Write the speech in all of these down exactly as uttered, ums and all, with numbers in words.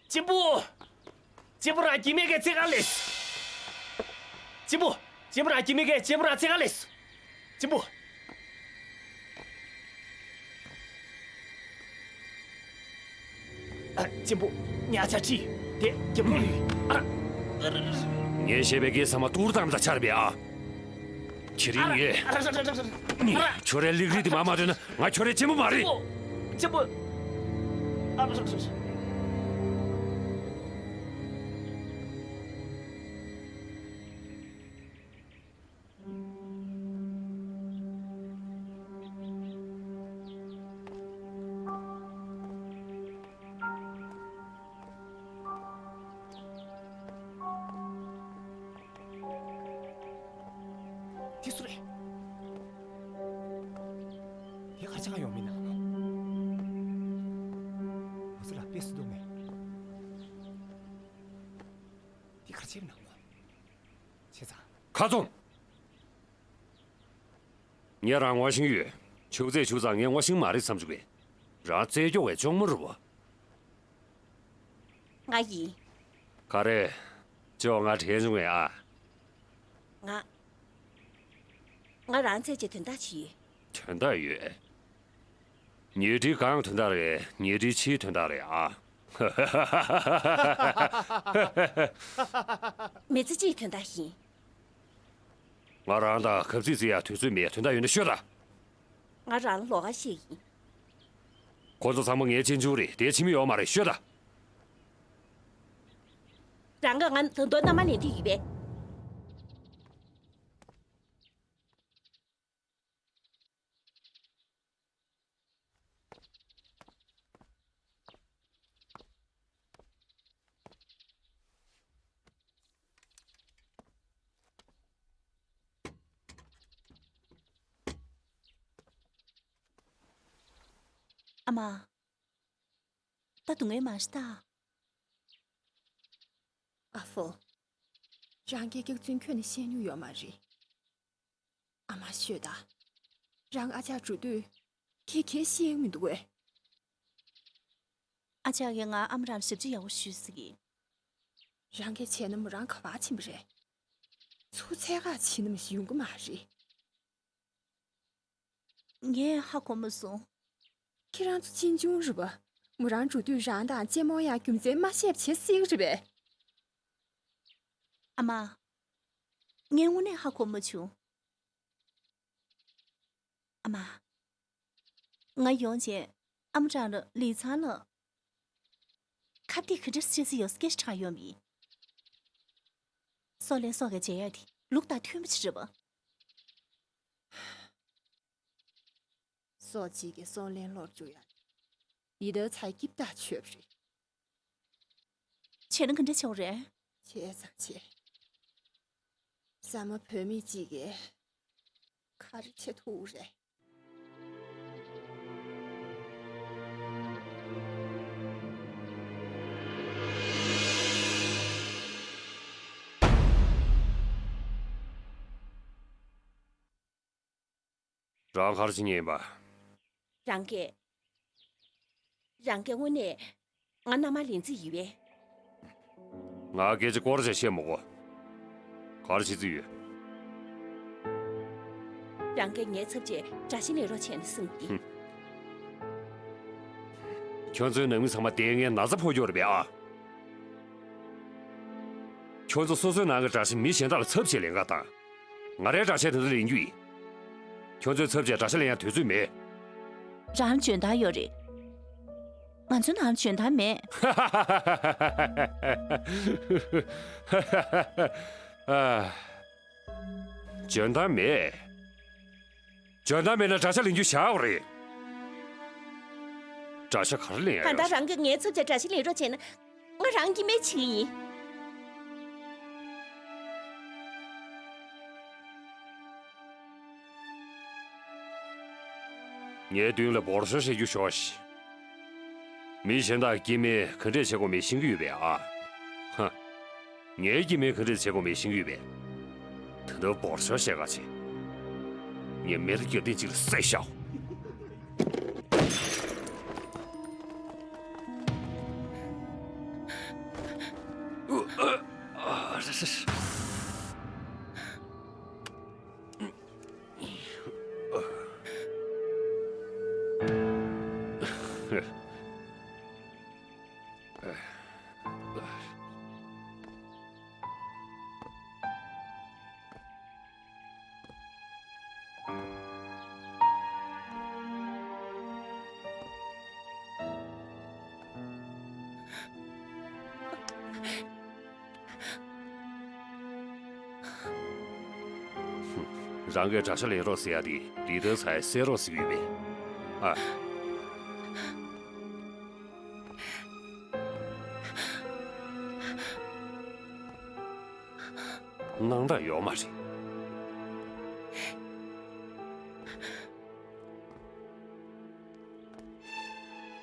གཅེན་པོ། གཅེན་པོ་རང་སྐྱེ་དམན་གྱི་ཚེ་ག་ལས། གཅེན་པོ། གཅེན་པོ་རང་སྐྱེ་དམན་གྱི་གཅེན་པོ་རང་ཚེ་ག་ལས། གཅེན་པོ། ཨ། གཅེན་པོ། ཉ་ཆ་ཁྲིད་དེ་རྒྱབ་ལོགས་ལུས། ཨ། ངས་བཤད་པའི་སྐད་ཚང་མ་ཏུར་དང་དང་ཆར་བས་ཨ། དེ་རིང་ངས། ཨ། ཁྱོད་རའི་ལིག་རིགས་དེ་མ་མ་འདོན་ན་ང་ཁྱོད་རའི་གཅེན་པོ་མ་རེད། གཅེན་པོ། ཨ། དེ་སུ་རེད། དེ་ག་ཅག་ཡོང་མིན་ན། ང་ཚོ་ལ་དཔེ་སུ་འདུག་མེད། དེ་ག་ཅེབ་ནང་ལ། ཆེ་ཚང་། ཁ་ཚོང་། ངས་རང་ངོ་ཤེས་ཡོད། ཆུ་ཚད་ཆུ་ཚང་ངས་ངོ་ཤེས་མ་རེད་བསམ་བྱུང་བས། རང་རྩེ་སྐྱོ་བའི་ཅོང་མོ་རུ་བ། ང་ཡིན། ག་རེ། ཅོ་ང་དྲན་བྱུང་བས་ཨ། ང་། ང་རང་རྩེ་གཅིག་དོན་དག་ཅིག་ཡོད། དོན་དག་ཡོད། ཉལ་ཁྲིའི་གང་དོན་དག་རེད། ཉལ་ཁྲིའི་ཕྱིའི་དོན་དག་རེད་ཨ། མི་ཚེ་གཅིག་དོན་དག་ཡིན། ང་རང་དང་གབ་ཚིག་རྩེ་ཡ་དུས་ཚོད་མེད། དོན་དག་ཡོད་ན་ཤོད་དང་། ང་རང་ལ་ལོགས་ཀ་བཤད་ཡིན། ཁོ་ཚོ་ཚང་མ་ངའི་གཅེན་གཅུང་རེད། དེ་ཕྱི་མི་ཡོད་མ་རེད། ཤོད་དང་། རང་གིས་ང་ད་དུང་མནའ་མ་ལེན་འདོད་ཡོད་པས། ཨ་མ། ད་སྡུག་བསྔལ་མ་ཤི་ད། ཨ་ཧྥོ། རང་གི་སྐྱག་རྫུན་ཁྱོན་ནས་བཤད་མྱོང་ཡོད་མ་རེད། ཨ་མ་ཤོད་ད། རང་ཨ་ཅག་འགྲོ་དུས་ཁྱེད་གས་ཤེས་ཡོང་མི་འདུག་གས། ཨ་ཅག་གིས་ང་ཨ་མ་རང་ལ་ཞབས་ཕྱི་ཡག་པོ་ཞུས་ཟེར་གི། རང་གིས་བྱས་ན་མོ་རང་ག་པར་ཕྱིན་པ་རེད། ཚུར་འཚོལ་ག་ཕྱིན་ནམ་ཡོང་གི་མ་རེད། ངས་ཧ་གོ་མ་སོང་། ཁྱེད་རང་ཚོ་གཅེན་གཅུང་རེད་པ། མོ་རང་འགྲོ་དུས་རང་དང་གཅེན་མོ་ཡང་རྒྱུ་མཚན་མ་བཤད་པ་བྱས་སྲིད་ཀྱི་རེད་པས། ཨ་མ། ངས་དངོས་གནས་ཧ་གོ་མ་བྱུང་། ཨ་མ། ང་ཡོང་རྗེས་ཨ་མ་རང་ལ་ལི་ཚང་ལ། ཁ་གཏད་ག་འདྲ་བྱེད་སྲིད་ཡོད་སྐད་ཆ་དྲང་ཡོང་མི། སྲོག་ལེན་སྲོག་གི་བྱེད་ཡ་དེ་ལུགས་དང་མཐུན་པ་ཅིག་རེད་པ། སྲོག་གཅིག་གི་སྲོག་ལན་སློག་རྒྱུ་ཡང་ཡི་དྭགས་ཚའི་སྐྱིད་ཐག་ཆོད་པ་རེད། བྱས་ན་ག་འདྲ་བྱེད་དགོས་རེད། བྱས་ཙང་བྱས། ཟ་མ་བོད་མི་གཅིག་གིས་ག་རེ་བྱེད་ཐུབ་རེད། རང་ག་རེ་བྱེད་མཁན་ཡིན་པ། རང་གིས། རང་གིས་དངོས་གནས་ང་མནའ་མ་ལེན་རྩིས་ཡིན་པས། ང་སྐད་ཆ་སྐོར་ཅིག་བཤད་མི་དགོས། ག་རེ་བྱེད་རྩིས་ཡོད། རང་གིས་ངའི་ཚབ་བྱས་དགྲ་ཤ་ལེན་རོགས་བྱས་ན་བསམ་གི། ཁྱོད་ཚོའི་ནང་མི་ཚང་མ་བསྡད་ངའི་ན་ཚ་ཕོག་རྒྱུ་རེད་པས་ཨ། ཁྱོད་ཚོ་སོ་སོའི་ནང་གི་དགྲ་ཤ་མི་གཞན་དག་ལ་ཚབ་བྱས་ལེན་ག་དང་། ང་རའི་དགྲ་ཤ་དེ་ཚོ་ལེན་རྒྱུ་ཡིན། ཁྱོད་ཚོའི་ཚབ་བྱས་དགྲ་ཤ་ལེན་ཡ་དུས་ཚོད་མེད། རང་འཇོན་ཐང་ཡོད་རེད། ང་ཚོའི་ནང་འཇོན་ཐང་མེད། ཨ། འཇོན་ཐང་མེད། འཇོན་ཐང་མེད་ན་དགྲ་ཤ་ལེན་རྒྱུ་བཞག་དགོས་རེད། དགྲ་ཤ་ག་རེ་ལེན་ཡ་གང་ལྟར་ཡོད། རང་གིས་ངའི་ཚབ་བྱས་དགྲ་ཤ་ལེན་རོགས་བྱས་ན། ང་རང་གིས་མེད་བྱེད་ཀྱི་ཡིན། ངའི་མདུན་ལ་འབོར་ཤོར་བཤད་རྒྱུ་ཞོག་ཤིག་མི་གཞན་དག་སྐྱེ་དམན་ག་འདྲས་བྱེད་དགོས་མེད་ཤེས་ཀྱི་ཡོད་པས་ཨ། ཧ། ངའི་སྐྱེ་དམན་ག་འདྲས་བྱེད་དགོས་མེད་ཤེས་ཀྱི་ཡོད་པས། ད་ལྟ་འབོར་ཤོར་བཤད་ག་བྱེད། ངས་མེ་རི་རྒྱབ་སྟེང་གཅིག་ལ་བསྲེགས་བཞག་རང་གིས་དགྲ་ཤ་ལེན་རོགས་ཟེར་ཡ་དེ་ལི་ཐང་ཚའི་བསད་རོགས་ཟེར་གྱི་ཡོད་པས། ཨ། སྣང་དག་ཡོད་མ་རེད།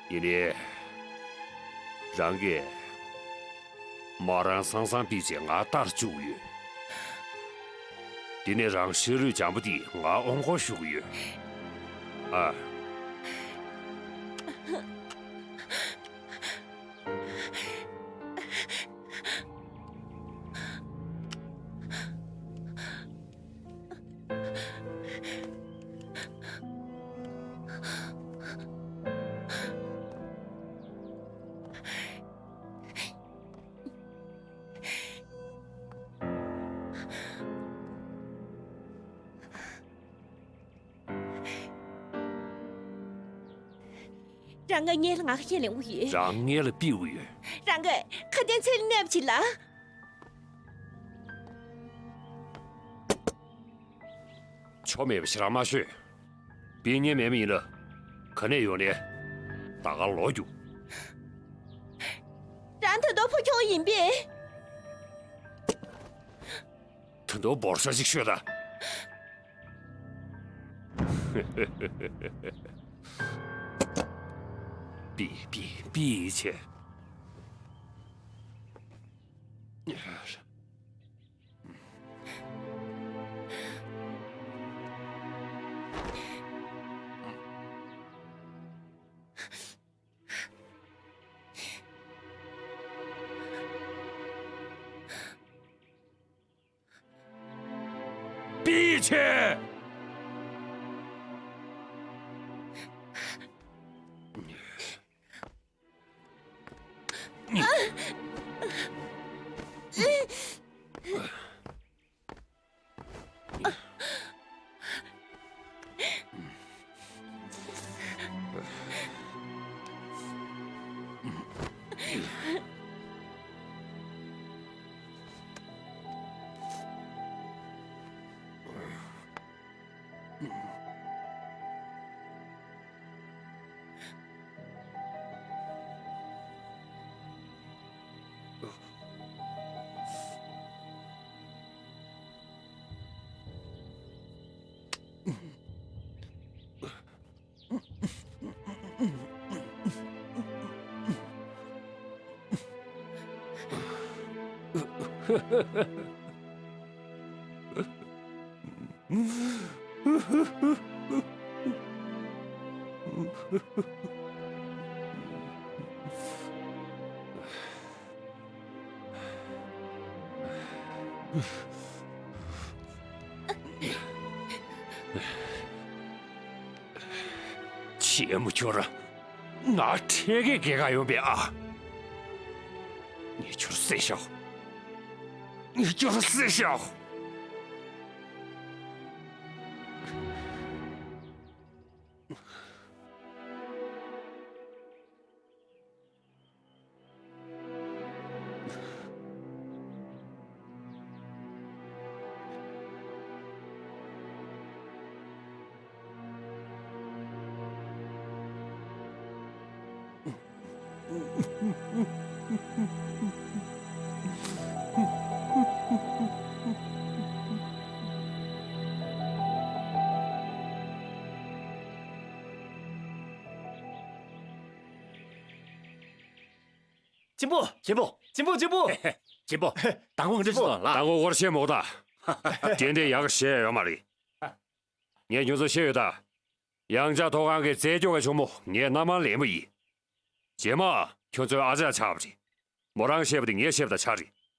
ཡིན་ནའི། རང་གིས་མོ་རང་སང་སང་ཕུད་བྱས་ང་ལྟར་བཅུག་ཡོད། དེ་ནས་རང་ཤ་རུས་འཇམ་པོ་དེ་ང་དབང་སྐོར་ཞུ་གི་ཡོད། ཨ། རང་ང་ངའི་ལ་ང་ཁ་ཤས་ལེན་དགོས་ཡོད། རང་ངའི་ལ་ཕུད་དགོས་ཡོད། རང་གིས་ཁ་དན་ཚན་ལ་གནས་པ་ཅིག་ལ། ཆོ་མེད་པ་ཞེ་དྲག་མ་ཤོད། ཕུད་མཁན་མེད་མ་ཡིན་ན། ག་ནས་ཡོང་ནས། ད་ག་ལོག་རྒྱུགས། རང་ད་དུང་ཕོ་ཁྱོ་ཡིན་པས། ད་དུང་འབོར་ཤོག་ཅིག་ཤོད་ད། ཕུད་ཕུད་ཕུད་བྱས། ཕུད་བྱས། ཆེན་མོ་ཁྱོད་རང་ང་འཕྲད་མཁན་སྐྱེལ་ག་ཡོང་པས་ཨ། ངས་ཁྱོད་བསད་ཤོག་ངས་ཁྱོད་བསད་ཤོག་གཅེན་པོ། གཅེན་པོ། གཅེན་པོ། གཅེན་པོ། གཅེན་པོ། དང་པོ་ང་འདྲ་ཞིག་དང་ལ། དང་པོ་སྐོར་བཤད་མོ་ད། དེ་འདྲའི་ཡག་བཤད་ཡོད་མ་རེད། ངས་ཁྱོད་ཚོ་བཤད་ཡོད་ད། ཡང་ལྕགས་ཐོག་ཁང་གི་རྩེ་སྐྱོང་གི་ཇོ་མོ་ངས་སྣ་མང་ལེན་པ་ཡིན། རྗེས་མ་ཁྱོད་ཚོའི་ཨ་ཅག་ཆགས་པ་རེད། མོ་རང་བཤད་པ་དེ་ངས་བཤད་པ་དང་ཆ་རེད།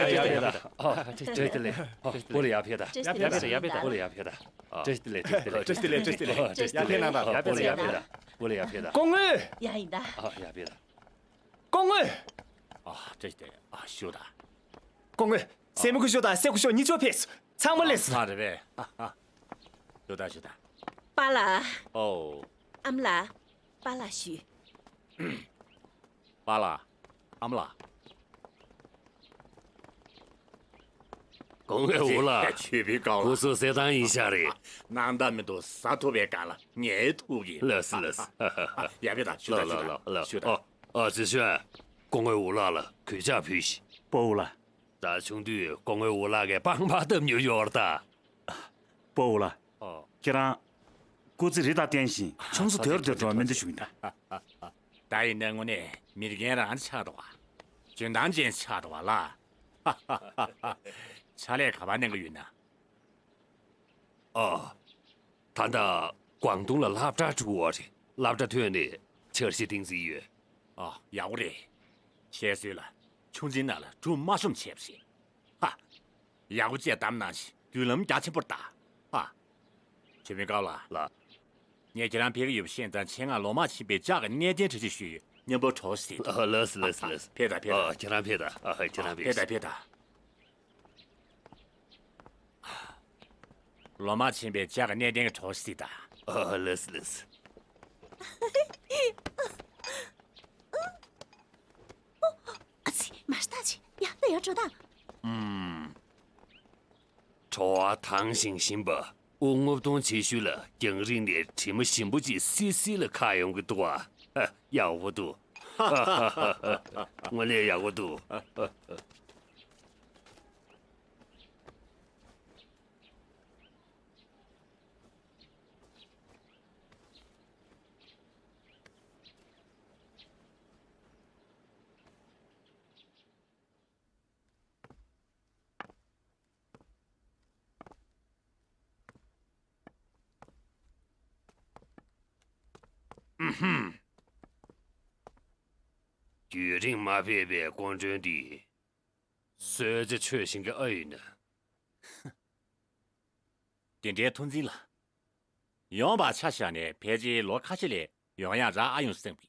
ཡ་ཡ་ཡ་ཡ། ཨ། བཀྲ་ཤིས་བདེ་ལེགས། ཨ། བཀྲ་ཤིས་བདེ་ལེགས། བཀྲ་ཤིས་བདེ་ལེགས། ཡ་ཕེབས་དང་། བཀྲ་ཤིས་བདེ་ལེགས། ཡ་ཕེབས་དང་། བཀྲ་ཤིས་བདེ་ལེགས། བཀྲ་ཤིས་བདེ་ལེགས། བཀྲ་ཤིས་བདེ་ལེགས། བཀྲ་ཤིས་བདེ་ལེགས། ཡ་ཕེབས་དང་། ཡ་ཕེབས་དང་། བཀྲ་ཤིས་བདེ་ལེགས། ཡ་ཕེབས་དང་། སྐུ་ངོ་། ཡ་ཡིན་ད། ཨ། ཡ་ཕེབས་དང་། སྐུ་ངོ་། ཨ། བཀྲ་ཤིས་བདེ་ལེགས། ཨ། བཞུགས་དང་། སྐུ་ངོ་། སྲས་མོ་སྐུ་ཞབས་དང་སྲས་སྐུ་ཞབས་གཉིས་མཆོག་ཕེབས་སོང་། ཚང་མ་སླེབས་སོང་། ཨ། རེད་པས། ཨ། ཨ། བཞུགས་དང་། བཞུགས་དང་། པཱ་ལགས། ཨོ། ཨ་མ་ལགས། པཱ་ལགས་བཞུགས། པཱ་ལགས། ཨ་མ་ལགས། སྐུ་ངོ་འུ་ལགས། ཆོས་པའི་སྐབས་ལ། སྐུ་གཟུགས་གསལ་ཐང་ཡིན་ཤག་རེད། སྣང་དག་མི་འདུག། ཟ་ཐུབ་པའི་སྒང་ལ་ངའི་ཐུགས་ཀྱི། ལགས་སོ། ལགས་སོ། ཡ་ཕེབས་དང་། བཞུགས་དང་། ལགས་ལགས་ལགས་ལགས། བཞུགས་དང་། ཨ། ཨ་ཙི་ཤོད། སྐུ་ངོ་འུ་ལགས་ལ་གུས་ཕྱག་ཕུལ་ཞིག། སྤོ་བོ་ལགས། ད་ཆུང་དུས་སྐུ་ངོ་འུ་ལགས་ཀྱིས་པང་པར་བཏབ་མྱོང་ཡོད་རེད་ད། སྤོ་བོ་ལགས། ཨོ། ཁྱེད་རང་སྐུ་ཚེ་རི་དང་བརྟན་ཞིང་ཆུང་ས་དོན་དུ་འགྲོ་བའི་སྨོན་འདུན་ཞུ་གི་ཡིན་ད། ད་ཡིན་ན་དངོས་གནས་མི་རྒན་རང་ཆགས་འདུག་པ། འཇོན་ཐང་ཅན་ཆགས་འདུག་པ་ལགས། ཕྱག་ལས་ག་པར་གནང་གི་ཡོད་ན། ཨ། ད་ལྟ་ཀོང་ཏུང་ལ་སློབ་གྲྭ་འགྲོ་གི་ཡོད་རེད། སློབ་གྲྭ་ཐོན་ནས་འཆར་གཞི་བཏིང་རྩིས་ཡོད། ཨ། ཡག་པོ་རེད། བཤད་སྲོལ་ལ་ཆུང་འཛིན་ནང་ལ་སྒྲུང་མ་ཤོམ་བྱས་པ་རེད། ཧ། ཡག་པོ་བྱས་བདམས་གནང་ཞིག། མདུན་ལམ་རྒྱ་ཆེན་པོ་རེད་ད། ཧ། ཆོས་མེད་ཀའོ་ལགས། ལགས། ངས་ཁྱེད་རང་ཕེབས་ཀྱི་ཡོད་པ་ཤེས་ཙང་། ཆེད་མངགས་ལོ་མ་ཆེན་པོའི་ལྕགས་ཀྱི་གནས་རྟེན་གྲ་སྒྲིག་ཞུས་ཡོད། མཉམ་པོ་འགྲོ་ཟེར། ཨ། ལགས་སོ། ལགས་སོ། ལགས་སོ། ཕེབས་དང་། ཕེབས་དང་། ཨ། ཁྱེད་རང་ཕེབས་དང་། ཨ། ཁྱེད་རང་ཕེབས། ཕེབས་དང་། ཕེབས་དང་། ལོ་མ་ཆེན་པོའི་ལྕགས་ཀྱི་གནས་རྟེན་གྱི་གྲོགས་ཤིག་དང་། ཨ། ལགས་སོ། ལགས་སོ། ཨ་ཙི། མ་ལྟ་ཅི། ཡ། ད་ཡར་འགྲོ་དང་། ཨུམ། བྲོ་བ་དྭངས་ཤིང་ཞིམ་པ། དབུགས་རྔུབ་གཏོང་བྱེད་ཤུལ་ལ་རྒྱང་རིང་ནས་དྲི་མ་ཞིམ་པོ་ཅིག་སིལ་སིལ་ལ་ཁ་ཡོང་གི་འདུག་པ། ཡག་པོ་འདུག། དངོས་གནས་ཡག་པོ་འདུག། ཨུ་ཧུམ། རྒྱུན་རིང་མ་ཕེབས་པའི་སྐུ་མགྲོན་འདི། གསོལ་ཇ་མཆོད་བཞིན་གྱི་ཨ་ཡིན་ན། དེ་འདྲའི་ཐུགས་འཛིན་ལ། ཡོང་བར་ཆ་བཞག་ནས་ཕལ་ཆེར་ལོ་ཁ་ཤས་ལས་ཡོང་ཡག་རག་ཨ་ཡོང་བསམ་གི།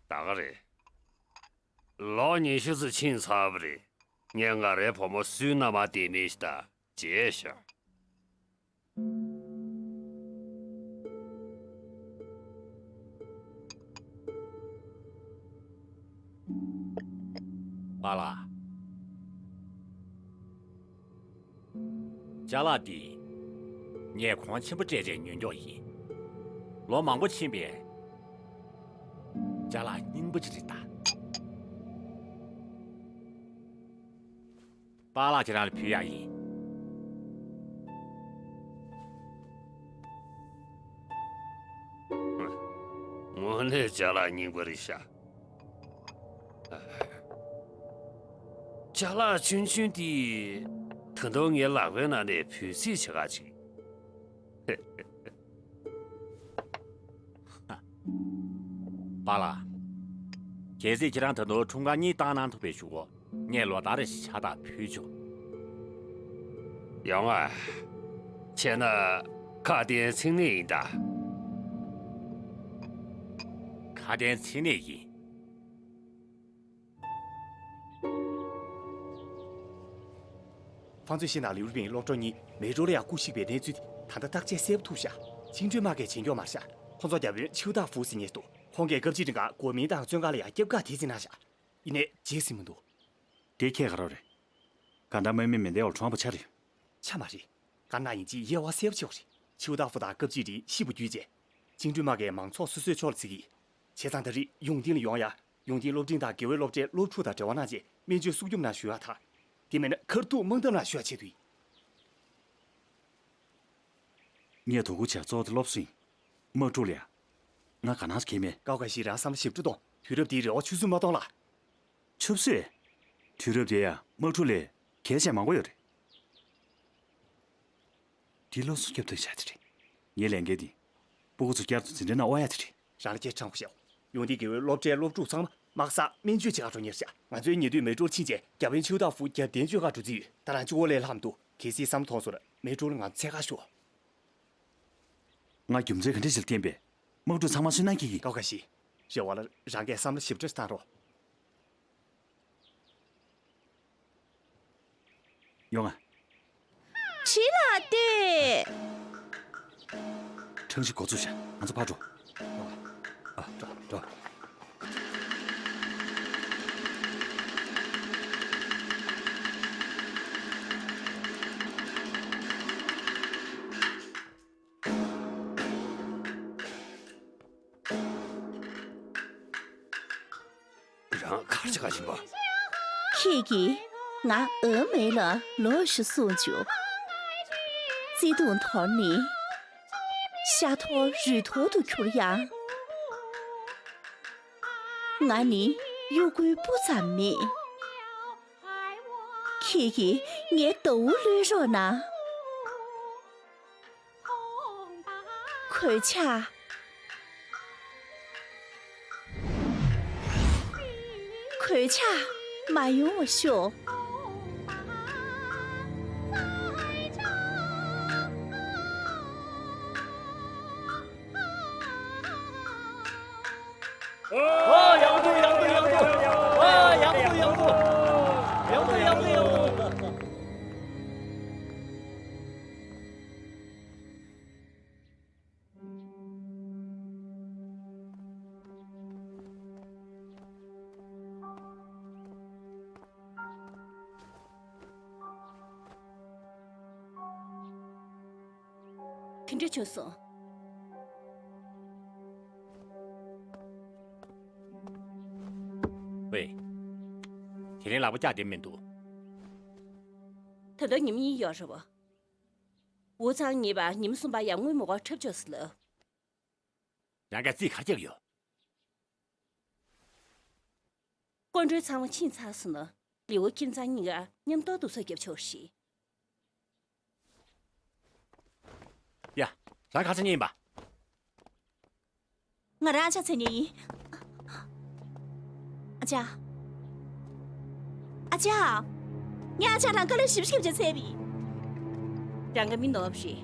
ད་ག་རེད། ལོ་ཉི་ཤུ་ཙམ་ཕྱིན་ཚར་བ་རེད། ངས་ང་རའི་བུ་མོ་སུའི་མནའ་མ་སྟེར་མིན་ཞིག་དང་བརྗེད་ཤག་པཱ་ལགས། ཅ་ལག་འདི་ངས་གོང་ཆེན་པོ་སྤྲད་རྗེས་ཉོས་མགྱོགས་ཡིན། ལོ་མང་པོ་ཕྱིན་པའི་ཅ་ལག་རྙིང་པ་ཅིག་རེད་ད། པཱ་ལགས་ཁྱེད་རང་ལ་ཕུལ་ཡག་ཡིན། དངོས་གནས་ཅ་ལག་རྙིང་པ་རེད་ཤག་ཅ་ལག་ཆུང་ཆུང་དེ་ད་དུང་ངའི་ལག་པའི་ནང་ནས་བུད་རྩིས་བྱེད་ག་ཅིག་པཱ་ལགས། གལ་སྲིད་ཁྱེད་རང་ད་དུང་འཁྲུངས་སྐར་གཉིས་བཏང་གནང་ཐུབ་པའི་གཞུག་གུ་ངས་ལོ་ལྟར་རེ་བཞིན་ཕྱག་རྟགས་ཕུལ་ཆོག་ཡོང་ང་། བྱས་ན་ཁ་དན་ཚིག་གནས་ཡིན་ད། ཁ་དན་ཚིག་གནས་ཡིན། ཧྥང་ཚུའེ་ཞིན་དང་ལིའུ་རུའུ་པིན་སློབ་གྲོགས་གཉིས་མེ་ཏྲོ་ལ་ཡང་སྐུ་གཤེགས་པའི་གནས་ཚུལ་ད་ལྟ་བརྟག་དཔྱད་གསལ་པོ་ཐུབ་ཤག་ཅིང་ཀྲུའུ་དམག་གིས་བྱེད་མགྱོགས་མ་རེད་ཤག་ཁོང་ཚོ་བརྒྱ་དཔོན་ཆིའུ་ཏཱ་ཧྥུ་ཟེར་མཁན་ཞིག་འདུག་ཁོང་གིས་སྐབས་གཅིག་རིང་ག་གོ་མིན་ཏང་བཙོན་ཁང་ལ་ཡང་སྐྱབས་ཁ་དེ་ཙི་གནང་ཤག་ཡིན་ནའི་བརྗེད་ཟིན་མི་འདུག་དེ་ཁྱད་ག་རེ་རེད། གང་ལྟར་དམག་མི་མེ་མདའི་འོག་གྲོངས་པ་ཆགས་རེད། ཆ་མ་རེད། ག་ན་ཡིན་གཅིག་དབྱེ་བ་གསལ་པོ་ཆེ་བ་རེད། ཆིའུ་ཏཱ་ཧྥུ་དང་སྐབས་གཅིག་རིང་ཤི་བོ་བརྒྱུད་རྗེས། ཅིང་ཀྲུའུ་དམག་གིས་མང་ཚོགས་སོ་སོའི་ཕྱོགས་ལ་བརྩི་གི་ཡིན། བྱས་ཙང་ད་རེས་ཡོང་ཏིང་ལ་ཡོང་ཡ། ཡོང་ཏིང་སློབ་འབྲིང་དང་དགེ་འོས་སློབ་གྲྭའི་སློབ་ཕྲུག་དང་འབྲེལ་བ་གནང་རྗེས་སྨན་བཅོས་སྲུང་སྐྱོབ་ནང་ཞུགས་ཡ་དང་། དེ་མིན་ན་ཁ་ཐུག་དམག་འཐབ་ནང་ཞུགས་ཡ་ཆེད་དུ་ཡིན། ངས་དོ་ཁུར་བྱས་གཙོ་བོ་དེ་སློབ་གསོ་ཡིན། དམག་འཁྲུག་ལ་ཡ། ང་ག་ནང་སུ་གལ་མེད། ཀའོ་ཀ་ཤི་རང་བསམ་བློ་ཞིབ་ཕྲ་གཏོང་། དུས་རབས་འདིའི་རེ་བ་ཆུད་ཟོས་མ་གཏོང་ལ། ཆུད་ཟོས། དུས་རབས་འདིའི་ཡ་དམག་འཁྲུག་ལས་གལ་ཆེ་མང་པོ་ཡོད་རེད། འདི་བློ་སྲུང་སྐྱབས་ཐོན་བྱ་དེ་རེད། ངའི་ལས་འགན་འདི། སྤུ་གུ་ཚོ་བསྐྱར་དུ་འཛིན་གྲྭ་ནང་དབོར་ཡ་དེ་རེད། རང་ལ་སྐད་ཆ་དྲང་པོ་བཤད། ཡོང་དེ་དགེ་འོས་སློབ་གྲྭའི་སློབ་ཕྲུག་ཚང་མ་དམག་སར་སྨན་བཅོས་བྱེད་ག་འགྲོ་མཁན་རེད་ཤག་ང་ཚོའི་ཉེ་དུས་མེ་ཏྲོ་ལ་ཕྱིན་རྗེས་བརྒྱ་དཔོན་ཆིའུ་ཏཱ་ཧྥུ་རྒྱབ་རྟེན་བཅོལ་ག་འགྲོ་རྩིས་ཡོད། ད་རང་གཅིག་པོ་སླེབས་ལྷག་མི་འདུག་གལ་སྲིད་བསམ་བློ་ཐོངས་སོང་ན་མེ་ཏྲོ་ལ་ང་ཚོ་འཚོལ་ག་ཤོག་ང་རྒྱུ་མཚན་ག་འདྲ་ཞིག་ལ་བརྟེན་པའི་དམག་འཁྲུག་ཚང་མ་སུན་སྣང་སྐྱེ་གི། ཀའོ་ཀ་ཤི། རེ་བ་ལ་རང་གིས་བསམ་བློ་ཞིབ་ཕྲ་བཏང་རོགས། ཡོང་ང་། བྲིས་ལ་ལྟོས། ཁྲང་ཞི་འགོ་ཚུགས་ཤག་ང་ཚོ་ཕར་འགྲོ། ཡོང་ང་། ཨ། འགྲོ་འགྲོ། རང་ག་རེ་བྱེད་ག་ཕྱིན་པ། ཁྱེད་ཀྱིས་ང་འོས་མེད་ལ་ལོག་ཤིག་གསུངས་བྱུང་། བརྩེ་དུང་དོར་ནས་ཤ་འཐོར་རུས་འཐོར་དུ་གྱུར་ཡང་། ང་ནི་གཡོ་འགུལ་སྤུ་ཙམ་མེད། ཁྱེད་ཀྱིས་ངའི་ཟླ་བོ་གློད་རོགས་གནང་། གོད་ཆག་གོད་ཆག་མ་ཡོང་བ་ཤོག་ཨོ། ཡག་པོ་འདུག་ཡག་པོ་འདུག་ཡག་པོ་འདུག་ཨོ། ཡག་པོ་འདུག་ཡག་པོ་འདུག་ཡག་པོ་འདུག་ཡག་པོ་འདུག་ག་འདྲ་བྱུང་སོང་། ཝེ། དེ་རིང་ལག་པ་བཀྱག་བསྡད་མི་འདུག་ད་ལྟ་ཉི་མ་གཉིས་ཡོད་རེད་བ། འུ་ཚང་གཉིས་པ་ཉི་མ་གསུམ་པ་ཡར་སྔོན་མ་ག་འཁྲབ་ཆོག་ཟེར་ལབ། རང་ག་རྩིས་ག་རྒྱག་ཡོད། སྐུ་མགྲོན་ཚང་མ་ཕྱིན་ཚར་སོང་ན་ལེའུ་ཁྱིམ་ཚང་གཉིས་ཀ་མཉམ་དུ་འདུ་ཚོགས་རྒྱབ་ཆོག་རེད། ཡ། རང་ག་ཚོད་ཉན་ཡིན་པ། ང་རང་ཨ་ཅག་འཚོལ་མཁན་ཡིན། ཨ་ཅག་ཨ་ཅག་ངས་ཨ་ཅག་རང་དཀའ་ལས་ཞེ་པོ་ཞིག་བརྒྱབ་བྱས་འཚོལ་བ་ཡིན། རང་གི་མི་ནོར་བ་རེད།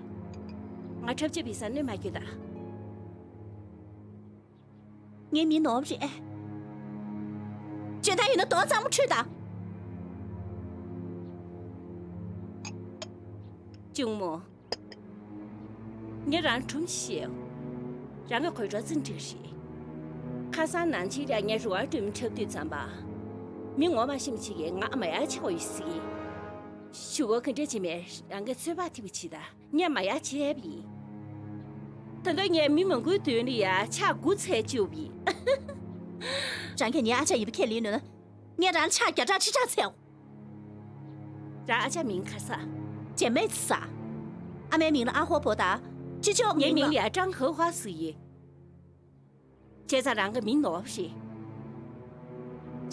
ང་འཁྲབ་ཆས་བེད་སར་གནོད་མ་བསྐྱོན་དང་། ངའི་མི་ནོར་བ་རེད། འཇོན་ཐང་ཡོད་ན་གདོང་གཙང་མ་འཁྲུད་དང་། གཅུང་མོ། ངས་རང་སྒྲུང་ཞིག་བཤད། རང་གི་གོས་གྲོགས་བཙན་འགྲིག་རེད། ཁ་སང་ནང་ཆེན་ལ་ངས་རུ་བ་སྒྲོལ་མ་འཁྲབ་དུས་ཙམ་པ། མི་ངོ་མ་ཤེས་མཁན་ཅིག་གིས་ང་མ་ཡར་ཆག་ཡོད་ཟེར། གཞུག་གུ་ག་འདྲ་བྱས་མེད་རང་གིས་ཚོད་དཔག་ཐེབས་པ་བྱེད་དང་། ངས་མ་ཡར་བྱས་པ་ཡིན། ད་ལྟ་ངས་མི་མང་པོའི་མདུན་ལ་ཡ་ཕྱག་དགུ་འཚལ་བཅུག་པ་ཡིན། རང་གིས་ངའི་ཨ་ཅག་ཡིན་པ་ཁས་ལེན་ནུས་ན། ངས་རང་ལ་ཕྱག་བརྒྱ་ཕྲག་ཁྲི་ཕྲག་འཚལ། རང་ཨ་ཅག་མིང་ག་རེ་ཟེར། ཇེ་མེ་ཙི་ཟེར། ཨ་མའི་མིང་ལ་ཨ་ཧོ་པོ་དང་། ཅི་ཅོག་ངའི་མིང་ལ་ཡ་ཀྲང་ཧེ་ཧྭ་ཟེར་ཡིན། བྱས་ཙང་རང་གི་མིང་ནོར་བ་རེད།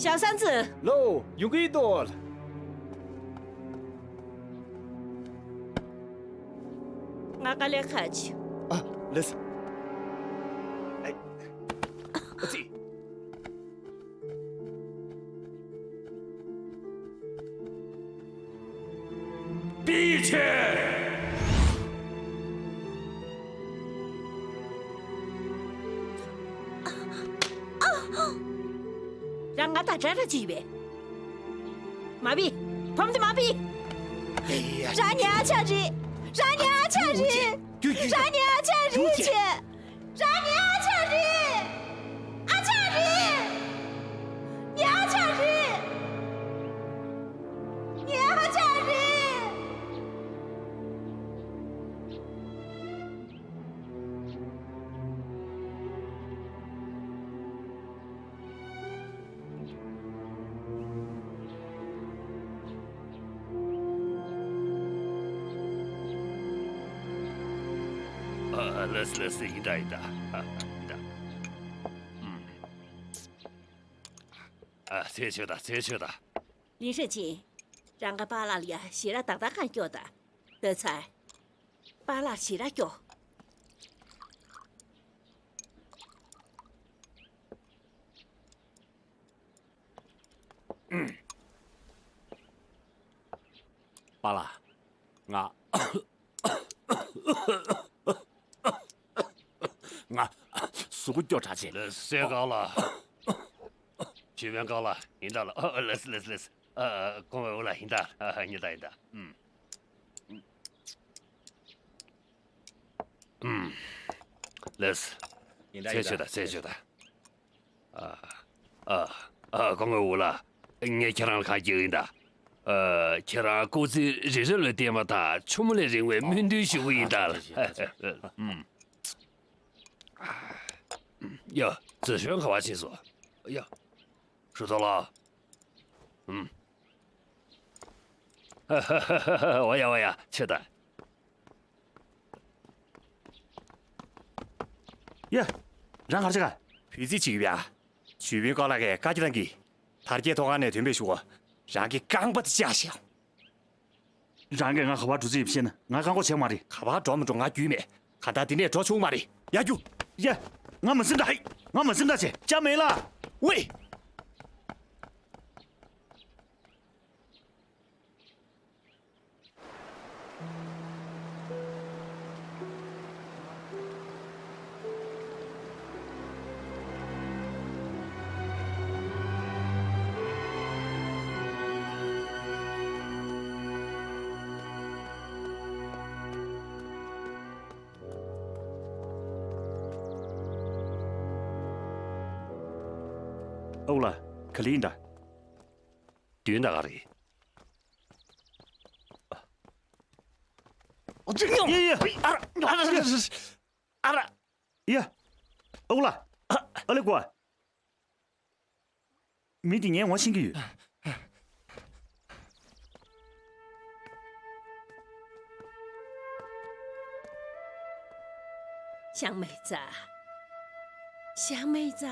ཞའོ་ཧྲན་ཙི། ལོ། ཡོང་གི་འདུག་ང་དཀའ་ལས་ཁག་ཅིག་ཨ། ལགས་སོ། ཨེ། ཨ་ཙི། 闭嘴！ རང་ང་དང་འདྲ་འདྲ་བྱེད་པས། མ་བི། བུམ་དེ་མ་བི། རང་ཉ་ཆ་རེད། རང་ཉ་ཆ་རེད། རང་ཉ་ཆ་རེད་ཅེ། རང་ཉ་ཆ་རེད། ཨ་ཆ་རེད། ཉ་ཆ་རེད། ཉ་ཆ་རེད། ཨ། ལགས་སོ་ལགས་སོ། ཡིན་ད་ཡིན་ད། ཨ། ཡིན་ད། ཨ། ཚེ་ཆོས་ད། ཚེ་ཆོས་ད། ལིན་ཧྲེ་ཅིན། རང་གི་པཱ་ལགས་ལ་ཡ་ཞེ་དྲག་ཏག་ཏག་གང་སྐྱོ་ད། ད་ཚར། པཱ་ལགས་ཞེ་དྲག་སྐྱོ། པཱ་ལགས། ང་། ང་། གཟུགས་པོ་སྐྱོ་དྲགས་བྱས། ལགས་སོ། གང་ལགས། ཞུས་པའི་གང་ལགས། ཡིན་ད་ལགས། ཨ། ལགས་སོ་ལགས་སོ་ལགས་སོ། ཨ། ཨ། ཁོང་བའི་འོག་ལ་ཡིན་ད། ཨ། ཡིན་ད་ཡིན་ད། ཨུམ། ཨུམ། ལགས་སོ། ཡིན་ད་ཡིན་ད། ཚེ་ཆོས་ད། ཚེ་ཆོས་ད། ཨ། ཨ། ཨ། ཁོང་བའི་འོག་ལ། ངས་ཁྱེད་རང་ལ་ཁ་རྒྱག་ཡིན་ད། ཨ། ཁྱེད་རང་སྐུ་ཚེ་རིང་རབས་ལ་བརྟན་པ་དང་ཆུ་མོ་ལས་རིང་བའི་སྨོན་འདུན་ཞུ་གི་ཡིན་ད། ཨུམ། ཡ། ཙི་ཞོན་ག་པར་ཕྱིན་སོང་། ཡ། ཧྲུ་ཐོ་ལགས། ཨུམ། འོ་ཡ་འོ་ཡ། ཁྱོད་ད། ཡ། རང་ག་རེ་བྱེད་ག་བུ་རྫི་བྱེད་ཀྱི་ཡ། ཞུས་པིན་ཀའོ་ལགས་ཀྱིས་བཀའ་བཀྱོན་གནང་གི། དར་རྒྱས་ཐོག་ཁང་ནས་འདོན་སྤེལ་ཞུ་གོ། རང་གི་རྐང་པ་དེ་བཅག་ཤོག་རང་གིས་ང་ག་པར་འགྲོ་རྩིས་ཡོད་ཤེས་ན་ང་བཀག་འགོག་བྱེད་མ་རེད། ག་པར་འགྲོ་མི་འགྲོ་ང་རྒྱུས་མེད། གང་ལྟར་འདི་ནས་འགྲོ་ཆོག་མ་རེད། ཡར་རྒྱུགས། ཡ། ང་མ་སེམས་ད། ང་མ་སེམས་ད་བྱེད་ཅག་མེད་ལ། ཝེ། ཨོ་ལ། ག་ལེ་ཡིན་ད། བདུན་ད་ག་རེད། ཡ་ཡ། ཨ་ར། ཨ་ར། ཡ། ཨོ་ལ། ཨ་ལེ་ཀོ། མི་དེ་ངས་ངོ་ཤེས་ཀྱི་ཡོད། ཞང་མེ་ཙ། ཞང་མེ་ཙ།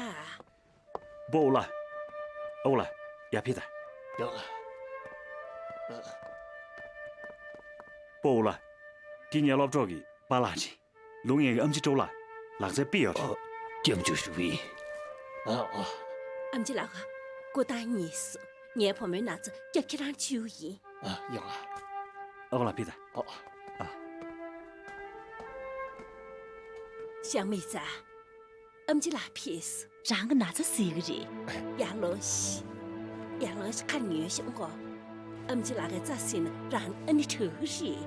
སྤོ་བོ་ལགས། ཨོ་ལགས། ཡར་ཕེབས་དང་། ཡོང་། སྤོ་བོ་ལགས། འདི་ངའི་སློབ་གྲོགས་ཀྱི་པཱ་ལགས་རེད། ལུང་ཡན་གྱི་ཨམ་ཆི་ཀྲོའུ་ལགས། ལག་རྩལ་དཔེ་ཡོད་རེད། ཨ། སྐྱབས་འཇུག་ཞུ་གི་ཡིན། ཨ། ཨ། ཨམ་ཆི་ལགས། སྐུ་ཐང་ཉེ་སོང་། ངའི་བུ་མོའི་ན་ཚ་སྐྱབས་ཁྱེད་རང་བཅོལ་ཡིན། ཨ། ཡོང་ཨ། ཨ་ཁུ་ལགས་ཕེབས་དང་། ཨ། ཨ། ཞང་མེ་ཙ། ཨམ་ཆི་ལགས་ཕེབས་སོང་། རང་གི་ན་ཚ་གཟིགས་ཀྱི་རེད། ཡར་ལོངས་ཤིག་ཡར་ལོངས་ཤིག་ཁ་ཉོན་ཤིག་ཨང་གོ། ཨམ་ཆི་ལགས་ཀྱི་རྩ་ཟིན་ན་རང་ཨ་ནི་དྲག་གི་རེད།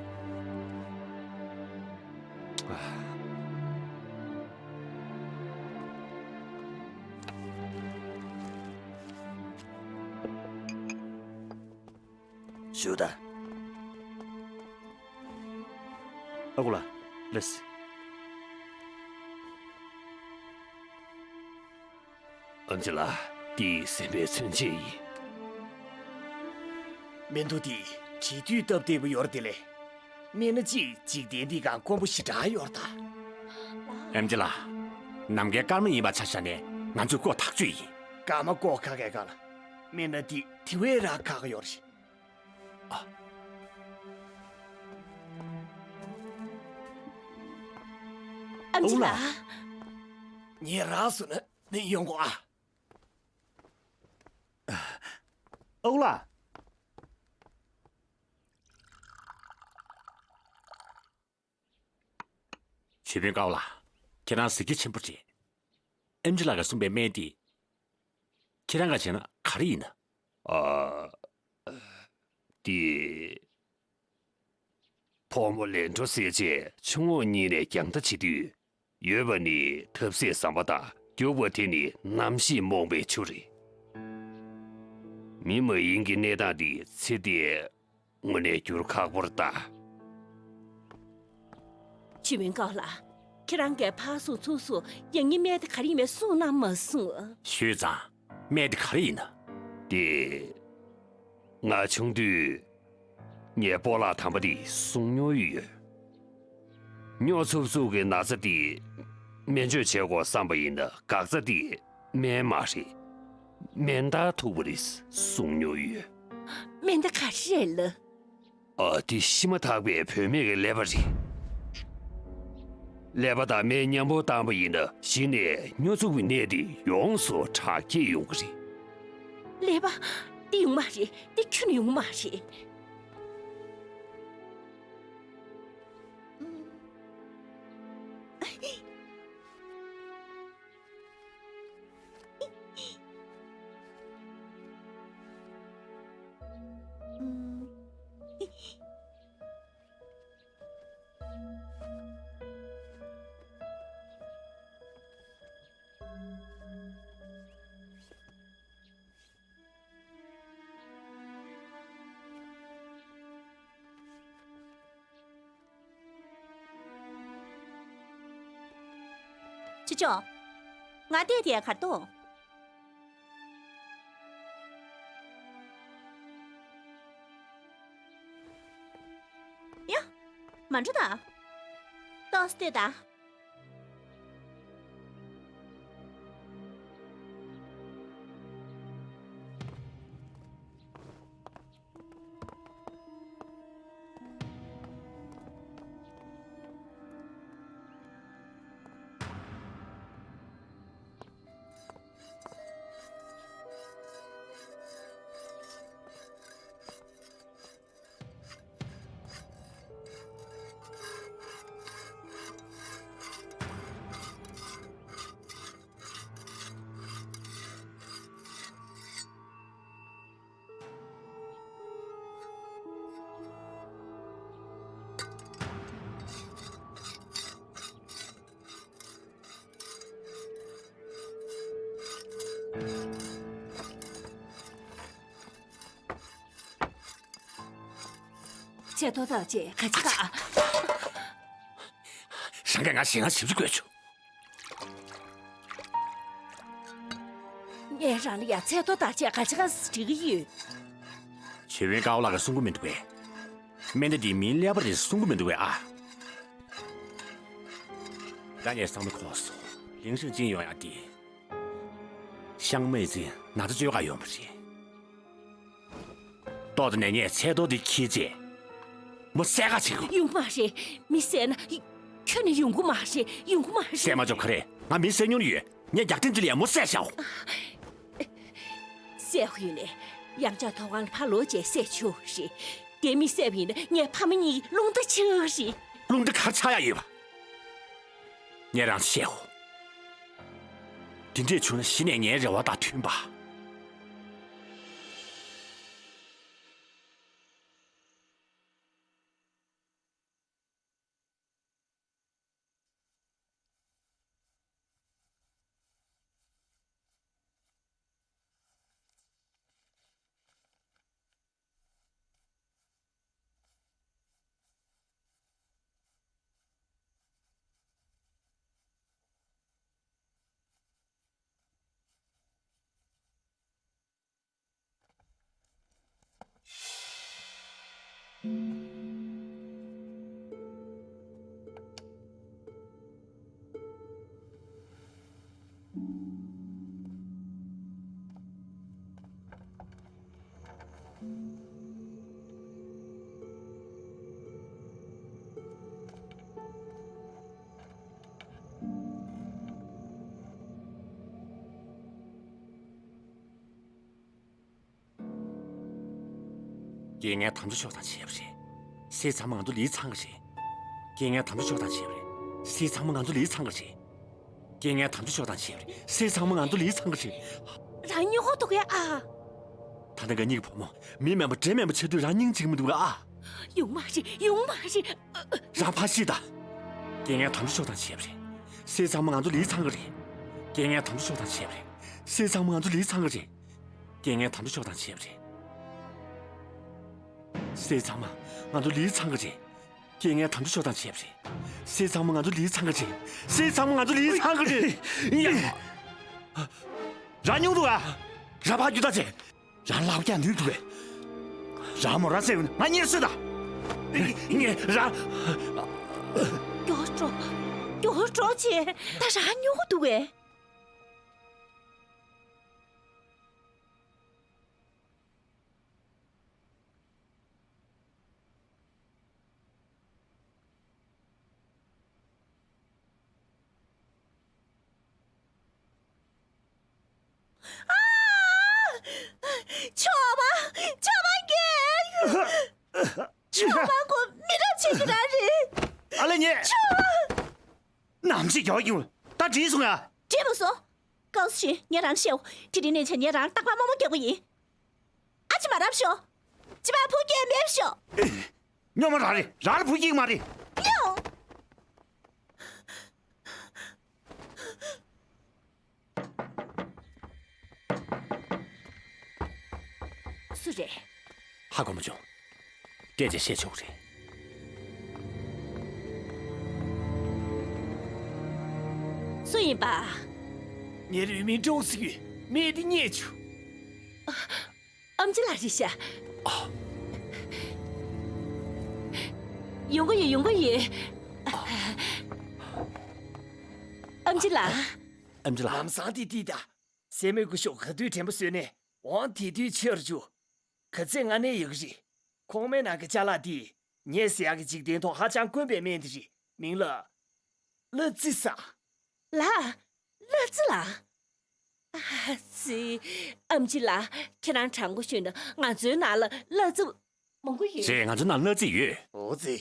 ཞུ་ད། ཨ་ཁུ་ལགས། ལགས་སེ། ཨེམ་ཆི་ལགས། འདི་སེམས་པའི་མཚོན་ཆས་ཡིན། མེ་མདོ་འདི་བྲིས་དུས་སྟབས་བདེ་པོ་ཡོད་རེད་དེ་ལས། སྨན་སྣ་གཅིག་འཇིག་རྟེན་འདི་གང་དཀོན་པོ་ཞེ་དྲག་ཡོད་རེད་ད། ཨེམ་ཆི་ལགས། ནམ་མཁའི་སྐར་མ་ཡིན་པ་ཆ་བཞག་ནས་ང་ཚོས་བཀོག་ཐག་ཆོད་ཡིན། སྐར་མ་བཀོག་ཁག་གི་ག་ལ། སྨན་སྣ་འདི་དེ་བས་རང་ཁག་ཡོད་རེད། ཨ། ཨེམ་ཆི་ལགས། ངས་རག་སོང་ན་ནི་ཡོང་གོ་ཨ། ཨ་ཁུ་ལགས། ཆོས་དཔོན་ཀའོ་ལགས། ཁྱེད་རང་གཟི་བརྗིད་ཆེན་པོ་རེད། ཨེམ་ཆི་ལགས་ཀྱིས་གསུངས་པའི་སྨན་དེ། ཁྱེད་རང་ག་བྱས་ན་ག་རེ་ཡིན་ན། ཨ། དེ། ཕོ་མོ་ལས་འཕྲོ་སེལ་ཆེད་ཆུ་ངོགས་གཉིས་ནས་རྒྱང་ལྟ་བྱེད་དུས། ཡོད་པ་ནི་ཐབས་ཟད་ཟམ་པ་དང་། རྒྱུག་པ་དེ་ནི་རྣམ་ཤེས་རྨོངས་པའི་ཆུ་རེད། མི་མ་ཡིན་གྱི་གནས་སྟངས་འདི་ཚེ་འདིར་དངོས་གནས་འགྱུར་ཁག་པོར་གདའ། ཆོས་དཔོན་ཀའོ་ལགས། ཁྱེད་རང་གིས་ཕར་སོང་ཚུར་སོང་ཡང་སྙིང་སྨན་དེ་ག་རེ་ཡིན་མིན་གསུངས་གནང་མ་སོང་། ཤོད་ཙང་། སྨན་དེ་ག་རེ་ཡིན་ན། དེ། ང་ཆུང་དུས། ངས་སྤོ་ལགས་དམ་པ་འདི་བཟུང་མྱོང་ཡོད། སྨྱོ་འཚུབ་འཚུབ་ཀྱི་ན་ཚ་འདི་སྨན་བཅོས་བྱེད་དགོས་བསམ་པ་ཡིན་ན། འགག་རྩ་འདི་སྨན་མ་རེད། མེ་མདའ་ཐུག་པ་རེད་གསུང་མྱོང་ཡོད། མེ་མདའ་ག་རེ་རེད་ལགས། ཨ། འདི་ཤི་མ་ཐག་པའི་བུད་མེད་ཀྱི་ཀླད་པ་རེད། ཀླད་པ་དང་མེ་མཉམ་པོ་བཏང་པ་ཡིན་ན། གཞི་ནས་སྨྱོ་འཚུབ་ཀྱི་ནད་འདི་ཡོངས་སུ་དྲག་སྐྱེད་ཡོང་གི་རེད། ཀླད་པ། འདི་ཡོང་མ་རེད། འདི་ཁྱོན་ནས་ཡོང་མ་རེད། ཅི་ཅོ། ང་བལྟས་དེ་གར་འདུག་ཡ། མ་འགྲོ་ད། ཏོག་ཙམ་ལྟོས་དང་། ཚེ་ཐོ་བདག་ཅེས་ག་ཅི་ག་རང་གིས་ང་ཞེད་སྣང་ཞེ་པོ་ཅིག་བསྐུལ་བྱུང་། ངས་རང་ལ་ཡ་ཚེ་ཐོ་བདག་ཅེས་ག་ཅི་ག་འདྲི་གི་ཡོད། ཆོས་དཔོན་ཀའོ་ལགས་ཀྱིས་གསུང་གི་མི་འདུག་པས། སྨན་དེ་འདི་མིའི་ཀླད་པ་རེད་གསུང་གི་མི་འདུག་པས་ཨ། ད་ངས་བསམ་བློ་འཁོར་སོང་། ལིང་ཧྲིན་ཅིན་ཡོང་ཡ་དེ། ཤང་མེ་ཙིན་ན་ཚ་བཅོས་ག་ཡོང་བ་རེད། ཏོག་ཙམ་ནས་ངས་ཚེ་ཐོ་འདི་འཁྱེར་རྗེས། མོ་བསད་ག་བྱེད་དགོས། ཡོང་མ་རེད། མི་བསད་ན་ཁྱོན་ནས་ཡོང་གི་མ་རེད། ཡོང་གི་མ་རེད། བསད་མ་ཆོག་ག་རེ། ང་མི་བསད་མྱོང་ཡོད། ངས་རྒྱག་ཐེངས་འདི་ལ་ཡང་མོ་བསད་བཞག་འོ། བསད་ཡོད་ནས་ཡང་ཅག་ཐོག་ཁང་ལ་ཕར་ལོག་རྗེས་བསད་ཆོག་རེད། དེ་མི་བསད་པ་ཡིན་ན་ངའི་ཕ་མ་གཉིས་རླུང་རྟ་ཆགས་རེད། རླུང་རྟ་ག་རེ་ཆགས་ཡ་ཡོད་པ། ངས་རང་བཤད་འོ། དེ་འདྲས་བྱུང་ན་གཞི་ནས་ངའི་རེ་བ་དང་མཐུན་པ། རྐྱེན་ངན་དམ་དྲག་ཤོག་དང་བྱས་པ་རེད། སེམས་ཚང་མ་ང་ཚོ་ལི་ཚང་གི་རེད། རྐྱེན་ངན་དམ་དྲག་ཤོག་དང་བྱས་པ་རེད། སེམས་ཚང་མ་ང་ཚོ་ལི་ཚང་གི་རེད། རྐྱེན་ངན་དམ་དྲག་ཤོག་དང་བྱས་པ་རེད། སེམས་ཚང་མ་ང་ཚོ་ལི་ཚང་གི་རེད། རང་སྨྱོ་གོ་འདུག་གས་ཨ། ད་ནི་ང་གཉིས་ཀྱི་བུ་མོ་མི་དམན་པ་འདྲེ་དམན་པ་ཆགས་དུས་རང་སྙིང་རྗེ་གི་མི་འདུག་གས་ཨ། ཡོང་མ་རེད། ཡོང་མ་རེད། རང་ཕར་ཤེས་དང་། རྐྱེན་ངན་དམ་དྲག་ཤོག་དང་བྱས་པ་རེད། སེམས་ཚང་མ་ང་ཚོ་ལི་ཚང་གི་རེད། རྐྱེན་ངན་དམ་དྲག་ཤོག་དང་བྱས་པ་རེད། སེམས་ཚང་མ་ང་ཚོ་ལི་ཚང་གི་རེད། རྐྱེན་ངན་དམ་དྲག་ཤོག་དང་བྱས་པ་རེད། སེམས་ཚང་མ་ང་ཚོ་ལི་ཚང་གི་རེད། རྐྱེན་ངན་དམ་དྲག་ཤོག་དང་བྱས་པ་རེད། སེམས་ཚང་མ་ང་ཚོ་ལི་ཚང་གི་རེད། སེམས་ཚང་མ་ང་ཚོ་ལི་ཚང་གི་རེད། ཡ། རང་སྨྱོ་འདུག་ཨ། རང་ཕར་རྒྱུགས་དང་བྱས། རང་ལག་པ་བརྐྱངས་ནུས་འདུག་པས། རང་མོ་རང་བཙལ་ཡོང་ན་ང་གཉིད་སད་དང་། ངས་རང་། མགྱོགས་འགྲོ། མགྱོགས་འགྲོ་བྱས། ད་རང་སྨྱོ་གོ་འདུག་གས། ཨ། ཆོག་པ། ཆོག་པ་རྒན། ཆོག་པ་ཁོ་མི་རབས་ཆེ་གི་རང་རེད། ཨ་ལེ་ཉེ། ཆོག་ནམ་ཞིག་ཡོག་ཡོང་ད་བྲིས་སོང་ཡ། བྲིས་མ་སོང་། ཀའོ་ཞིན་ངས་རང་ཤེའོ། དེ་རིང་ནས་བྱས་ངས་རང་རྟག་པར་རྨོ་མོ་རྒྱག་གི་ཡིན། ཨ་ཅེ་མ་རབ་ཤོག་ཅི་མ་བུ་སྐྱེས་མེད་ཤོག་སྨྱོ་མ་རང་རེད། རང་ལ་བུ་སྐྱེས་མ་རེད། སྨྱོ། སུ་རེད། ཧ་གོ་མ་བྱུང་། སྐད་ཆ་བཤད་ཆོག་རེད། སུ་ཡིན་པ། ངའི་རུས་མིང་ཀྲོའུ་ཟེར་གྱི་ཡོད། མི་དེ་རྙེད་བྱུང་། ཨམ་ཆི་ལགས་རེད་ཤག་ཡོང་གི་ཡོད། ཡོང་གི་ཡོད། ཨམ་ཆི་ལགས། ཨམ་ཆི་ལགས། ལམ་སང་དེ་དེ་ད། སྲས་མོ་སྐུ་ཞབས་ག་དུས་དྲན་པ་གསོས་ནས་འོང་དེ་དུས་ཆེར་རྒྱུ། ག་ཚད་སྔ་ནས་ཡོད་ཀྱི་རེད། ཁོག་སྨད་ནང་གི་ཅ་ལག་དེ་ངས་ཟེར་ཡག་གི་འཇིག་རྟེན་ཐོག་ཧ་ཅང་དཀོན་པའི་སྨན་དེ་རེད། མིང་ལ། གླ་རྩི་ཟེར། ལགས། གླ་རྩི་ལགས། ཨ་ཙི། ཨམ་ཆི་ལགས། ཁྱེད་རང་དྲང་པོ་ཤོད་ན་ང་ཚོའི་ནང་ལ་གླ་རྩི་མང་པོ་ཡོད། རེད། ང་ཚོའི་ནང་གླ་རྩི་ཡོད། འོ་ཙི།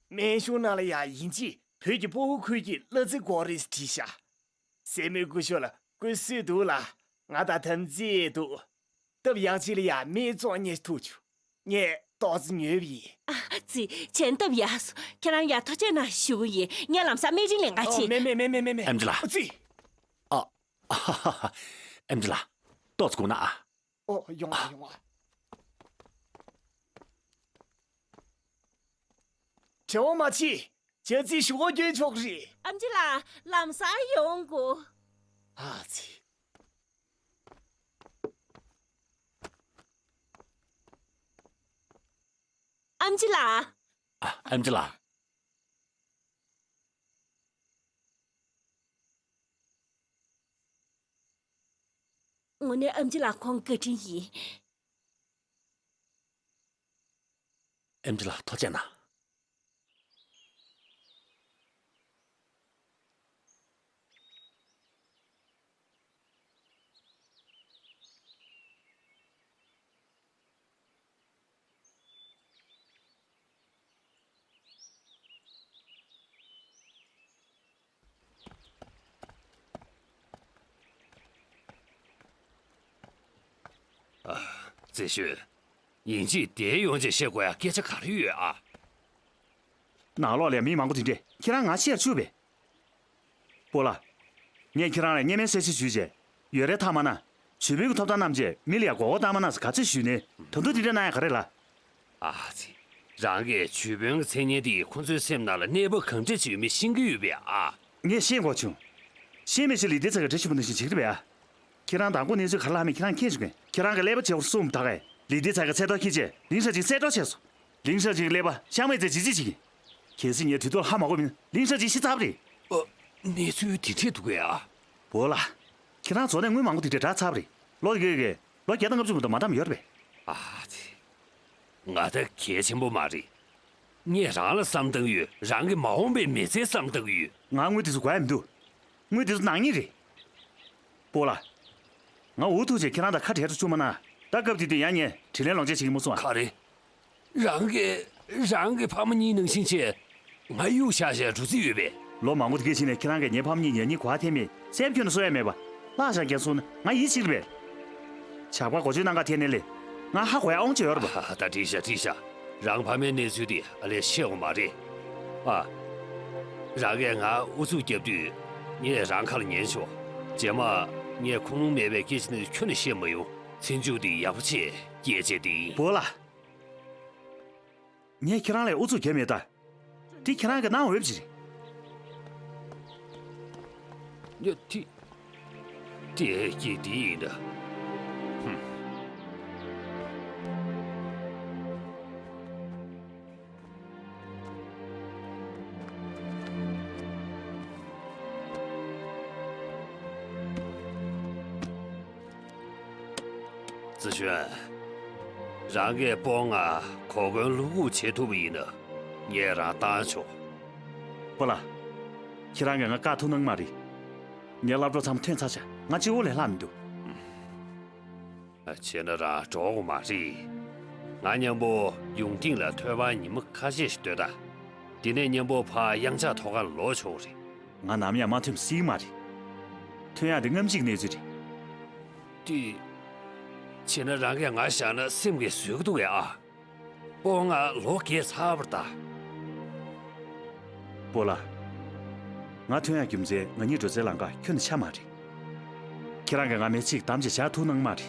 སྨན་གཞུང་ནང་ལ་ཡང་ཡིན་གཅིག་བོད་ཀྱི་སྤོ་བོ་ཁུལ་གྱི་གླ་རྩི་སྐོར་རེད་བྲིས་ཤག་སྲས་མོ་སྐུ་ཞབས་ལ་སྐུ་གཟུགས་འདུག་ལ། ང་དང་དམ་ཚིག་འདུག་སྟབས་ཡག་ཅིག་ལ་ཡ་སྨན་བཙོང་རྙེད་ཐུབ་བྱུང་། ངས་ཏོག་ཙི་ཉོས་པ་ཡིན། ཨ་ཙི། བྱས་ན་སྟབས་ཡག་སོང་། ཁྱེད་རང་ཡ་ཐུགས་རྗེ་གནང་ཞུ་གི་ཡིན། ངས་ལམ་སང་སྨན་རིན་ལེན་ག་བྱེད། ཨོ་མེ་མེ་མེ་མེ་མེ། ཨེམ་ཆི་ལགས། ཨ་ཙི། ཨ། ཨེམ་ཆི་ལགས། ཏོག་ཙི་སྒུག་ན་ཨ། ཨོ་ཡོང་བ་ཡོང་བ། བྲེལ་བ་མ་བྱེད། ཇ་རྩི་ཞོགས་སྐྱོན་ཆོག་རེད། ཨེམ་ཆི་ལགས། ལམ་སང་ཡོང་དགོས། ཨ་ཙི། ཨེམ་ཆི་ལགས། ཨ། ཨེམ་ཆི་ལགས། དངོས་གནས་ཨེམ་ཆི་ལགས་ཁོང་བཀའ་དྲིན་ཡིན། ཨེམ་ཆི་ལགས་ཐུགས་རྗེ་གནང་། ཨ། ཙེ་ཤོད། ཡིན་གཅིག་དེ་ཡོང་བྱས་བཤད་དགོས་ཡ་སྐད་ཆ་ག་རེ་ཡོད་ཨ། ནང་ལོགས་ལ་མི་མང་པོ་དེ་འདྲས་ཁྱེད་རང་ང་ཤེས་ཆུག་པས། སྤོ་ལགས། ངས་ཁྱེད་རང་ལ་བརྙན་མའི་གསལ་བཤད་ཞུས་རྗེས། ཡོད་རེ་ཐག་མ་ན། ཇུས་འབོན་གྱི་ཐོབ་ཐང་བསྣམས་རྗེས་མི་ལ་ཡ་མགོ་སྐོར་བཏང་མ་གནང་ཟེར་ག་ཚོད་ཞུས་ནས་ད་དུང་དེ་འདྲ་གནང་ཡ་ག་རེ་ལ། ཨ་ཙི། རང་གིས་ཇུས་འབོན་གྱི་མཚན་སྙན་དེ་ཁོ་ཚོའི་སེམས་ནང་ལ་གནས་བབ་གང་འདྲ་ཅིག་ཡོད་མེད་ཤེས་ཀྱི་ཡོད་པས་ཨ། ངས་ཤེས་དགོས་བྱུང་། ཤེས་མེད་ཅིག་ལི་ཏི་ཚ་གི་འདྲི་ཞུ་བ་ནང་བཞིན་བྱེད་ཀྱི་རེད་པས་ཨ། ཁྱེད་རང་དང་པོ་གནས་ཚུལ་ག་རེ་ལྷག་མེད་ཁྱེད་རང་མཁྱེན་བྱུང་གས། ཁྱེད་རང་གི་ཀླད་པ་བྱེ་བ་གསུམ་ད་གས་ལི་ཏི་ཚ་གི་ཚེ་ཐོག་ཁྱེད་ཅེས་ལིང་ཧྲ་ཅིག་གསལ་སྒྲོག་བྱས་སོང་། ལིང་ཧྲ་ཅིག་ཀླད་པ་ཤ་མེད་ཚེ་ཇི་ཅི་ཅིག་ཡིན། གལ་སྲིད་ངས་དུས་ཐོག་ལ་ཧ་མ་གོ་མིན་ལིང་ཧྲ་ཅིག་ཤི་ཚར་བ་རེད། ཨ། གནས་ཚུལ་དེ་འདྲས་འདུག་གས་ཨ། བོ་ལ། ཁྱེད་རང་རྫོགས་ནས་དངུལ་མང་པོ་དེ་འདྲས་དྲག་ཚར་བ་རེད། ལོ་དེ་གས་གས་ལོ་བརྒྱ་དང་ལྔ་བཅུ་མ་གཏོགས་མ་འདམ་ཡོད་རེད་པས། ཨ་ཙི། ང་ད་གལ་ཆེན་པོ་མ་རེད། ངས་རང་ལ་བསམ་བཏང་ཡོད། རང་གི་མ་འོངས་པའི་མི་ཚེའི་བསམ་བཏང་ཡོད། ང་དངུལ་དེ་ཚོ་དགོས་ཡ་མི་འདུག་དངུལ་དེ་ཚོ་ནག་ཉེས་རེད། སྤོ་ལགས། ང་འུ་ཐུག་བྱས་ཁྱེད་རང་དང་ཁ་བྲལ་འགྲོ་བཅུག་མ་གནང་། ད་སྐབས་དེ་དུས་ཡང་ངས་དྲིན་ལན་ལོག་འཇལ་བྱེད་ཀྱི་མ་སོང་ཨ། ག་རེ། རང་གིས་རང་གི་ཕ་མ་གཉིས་ནང་བཞིན་བྱས། ང་གཡུག་བཞག་བྱས་འགྲོ་རྩིས་ཡོད་པས། ལོ་མང་པོ་དེ་གའི་ཕྱིན་ནས་ཁྱེད་རང་གིས་ངའི་ཕ་མ་གཉིས་ཉར་སྙིང་གོ་བ་ཐེབས་མེད་སེམས་ཁྱོན་ནས་གསོ་ཡ་མེད་པ། བརླག་བཞག་རྐྱང་སོང་ན་ང་ཡིད་ཆེས་རེད་པས། ཇག་པ་གོ་ཆོད་གནང་ག་ཐད་ནས་ལས་ང་ཧ་གོ་ཡ་དབང་ཆ་ཡོད་རེད་པ། ཨ། ད་འགྲིག་ཤག་འགྲིག་ཤག་རང་ཕ་མའི་གནས་ཚུལ་དེ་ཨ་ལས་ཤེས་འོང་མ་རེད། ཨ། རང་གིས་ང་ཨུ་ཚུགས་བརྒྱབ་དུས་ངས་རང་ཁ་ལ་ཉན་ཆོག་རྗེས་མ་ངས་ཁུངས་ལུང་མེད་པའི་སྐད་ཆ་འདི་ཁྱོན་ནས་བཤད་མ་ཡོང་། ཚེ་མཇུག་འདི་ཡག་པོ་བྱས་སྐྱེལ་བྱས་འདི་ཡིན། བོ་ལ། ངས་ཁྱེད་རང་ལ་ཨུ་ཚུགས་བརྒྱབ་མེད་ད། འདི་ཁྱེད་རང་གི་གནང་འོས་པ་ཅིག་རེད། ཡ་དེ། དེ་སྐྱིད་དེ་ཡིན་ད། ཧུམ། ཙི་ཞོན། རང་གིས་སྤོ་ང་གོ་སྐོན་བློ་འགུག་བྱེད་ཐུབ་པ་ཡིན་ན་ངས་རང་བཏང་ཆོག་སྤོ་ལགས། ཁྱེད་རང་གིས་ང་བཀག་ཐུབ་གནང་མ་རེད། ངའི་སློབ་གྲོགས་ཚང་མ་ཐོན་ཚར་ཤག་ང་གཅིག་པོ་ལས་ལྷག་མི་འདུག་བྱས་ན་རང་འགྲོ་དགོས་མ་རེད། ང་མཉམ་པོ་ཡུང་ཏིང་ལ་ཐོས་པ་ཉི་མ་ཁ་ཤས་ཤིག་སྡོད་དང་། དེ་ནས་མཉམ་པོ་ཕར་གཡང་ཆགས་ཐོག་ཁར་ལོག་ཆོག་རེད། ང་ནམ་ཡང་མ་ཐོན་སྲིད་མ་རེད། ཐོན་ཡག་དེ་སྔ་ཕྱི་གི་གནས་ཚུལ་རེད། དེ། བྱས་ན་རང་གིས་ང་བཞག་ན་སེམས་ཀྱིས་བཟོད་ཀྱི་འདུག་གས་ཨ། སྤོ་ང་ལོ་རྒས་ཚར་བ་རེད་ད། སྤོ་ལགས། ང་ཐོན་ཡག་རྒྱུ་མཚན་ང་གཉིས་འགྲོ་སའི་ལམ་ཁ་ཁྱོན་ནས་ཆགས་མ་རེད། ཁྱེད་རང་གིས་ང་མི་གཅིག་བདམས་བྱས་བཞག་ཐུབ་གནང་མ་རེད།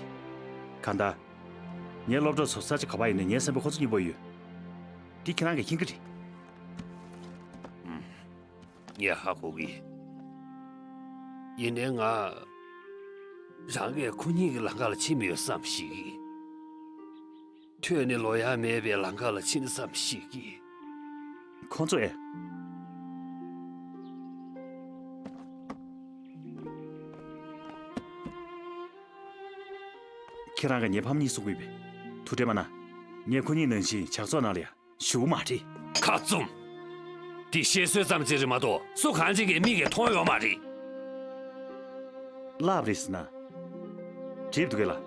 གང་ལྟར། ངའི་སློབ་གྲོགས་ཚོ་ས་ཆ་ག་པར་ཡིན་ནའི་ངའི་བསམ་པའི་ཁོ་ཚོ་མཉམ་པོ་ཡོད། འདི་ཁྱེད་རང་གིས་མཁྱེན་གྱི་རེད། ངས་ཧ་གོ་གི། ཡིན་ནའི་ང་རང་གིས་ཁོ་གཉིས་ཀྱི་ལམ་ཁ་ལ་ཕྱིན་མི་ཡོང་བསམ་ཞིག་གིས། ཐོན་ནས་ལོག་ཡག་མེད་པའི་ལམ་ཁ་ལ་ཕྱིན་བསམ་ཞིག་གིས། ཁོང་ཚོ་ཨེ། ཁྱེད་རང་གིས་ངའི་ཕ་མ་གཉིས་གསུང་གི་ཡོད་པས། ཐུགས་ཁྲལ་མ་གནང་། ངས་ཁོ་གཉིས་ནང་བཞིན་ཇག་ཚོགས་ནང་ལ་ཡང་ཞུགས་མ་རེད། ཁ་བཙུམ། འདི་བཤད་སྲོལ་ཙམ་ཅིག་རེད་མ་གཏོགས་སུ་གང་ཅིག་གིས་མིག་གིས་མཐོང་ཡོད་མ་རེད། བརླག་པ་རེད་ཟེར་ན། འགྲིག་འདུག་གས་ལགས།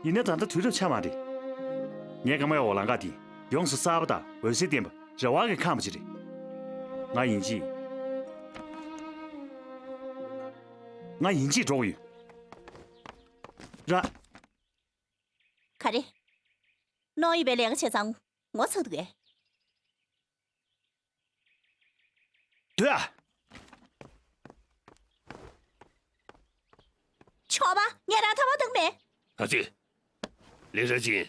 ཡིན་ནའི་ད་ལྟ་དུས་རབས་ཆགས་མ་རེད། ངའི་རྐང་པའི་འོག་ལམ་ཁ་དེ་ཡོངས་སུ་གསར་པ་དང་འོད་ཟེར་ལྡན་པ་རེ་བ་གིས་ཁེངས་པ་ཅིག་རེད། ང་ཡིན་གཅིག་ང་ཡིན་གཅིག་འགྲོ་གི་ཡོད། ར། ག་རེ། རྣོ་ཡི་བའི་ལས་ཀ་བྱས་ཙང་ངོ་ཚ་འདུག་གས། སྡོད་ཨ། ཆོག་པ་ངས་རང་ཐོག་མ་བཏང་མེད། ཨ་ཙི། ལིན་ཧྲན་ཅིན།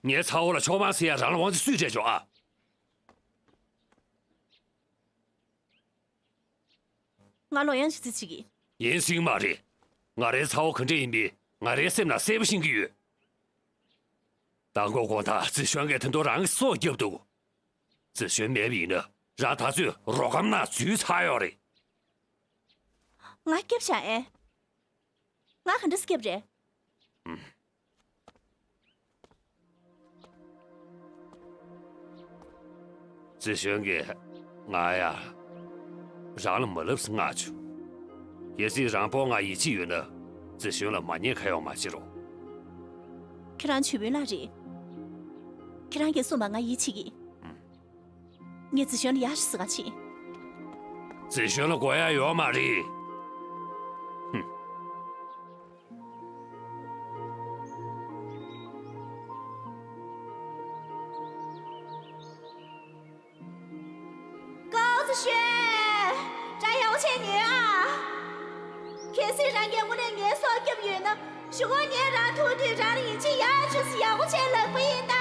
ངའི་ཚ་བོ་ལ་ཆོག་མ་ཟེར་ཡ་རང་ལ་དབང་ཆ་སུས་སྤྲད་ཆོག་ཨ། ང་ལོ་ཡང་ཞིག་རྩིས་བྱེད་ཀྱི། ཡིན་སྲིད་མ་རེད། ང་རའི་ཚ་བོ་ག་འདྲ་ཡིན་པས་ང་རའི་སེམས་ལ་གསལ་པོ་ཤེས་ཀྱི་ཡོད། མདང་དགོང་དགོང་དག་ཙི་ཞོན་གྱིས་ད་དུང་རང་གི་སྲོག་བསྐྱབས་འདུག་ཙི་ཞོན་མེད་པ་ཡིན་ན་རང་ད་ཚོད་རོ་སྒམ་ནང་འཛུལ་ཚར་ཡོད་རེད། ང་བསྐྱབས་བཞག་ཨེ། ང་ག་འདྲ་སེ་བསྐྱབས་རེད། ཙི་ཞོན་གྱིས་ང་ཡ་རང་ལ་མ་ལབ་ཟེར་མངགས་བྱུང་། གལ་སྲིད་རང་སྤོ་ང་ཡིད་ཆེས་ཡོད་ན་ཙི་ཞོན་ལ་མ་ཉན་ཁ་གཡོག་མ་བྱེད་རོགས། ཁྱེད་རང་ཇུས་དཔོན་ལགས་རེད། ཁྱེད་རང་གིས་གསུངས་པ་ང་ཡིད་ཆེས་ཀྱི། ངས་ཙི་ཞོན་ལ་ཡག་ཤོས་ཟེར་ག་ཕྱིན། ཙི་ཞོན་ལ་དགོས་ཡ་ཡོད་མ་རེད། ཧུམ། ཀའོ་ཙི་ཞོན། རང་ཡག་པོ་བྱས་ཉོན་ཨ། གལ་སྲིད་རང་གིས་དངོས་གནས་ངའི་སྲོག་བསྐྱབས་ཡོད་ན། གཞུག་གུ་ངས་རང་ཐུག་དུས་རང་ལ་ཡིད་ཆེས་ཡག་བྱོས་ཟེར་ཡག་པོ་བྱས་ལབ་པ་ཡིན་ད།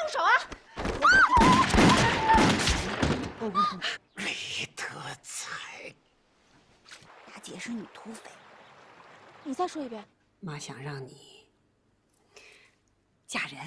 手啊！李德才，大姐是女土匪。你再说一遍。妈想让你嫁人。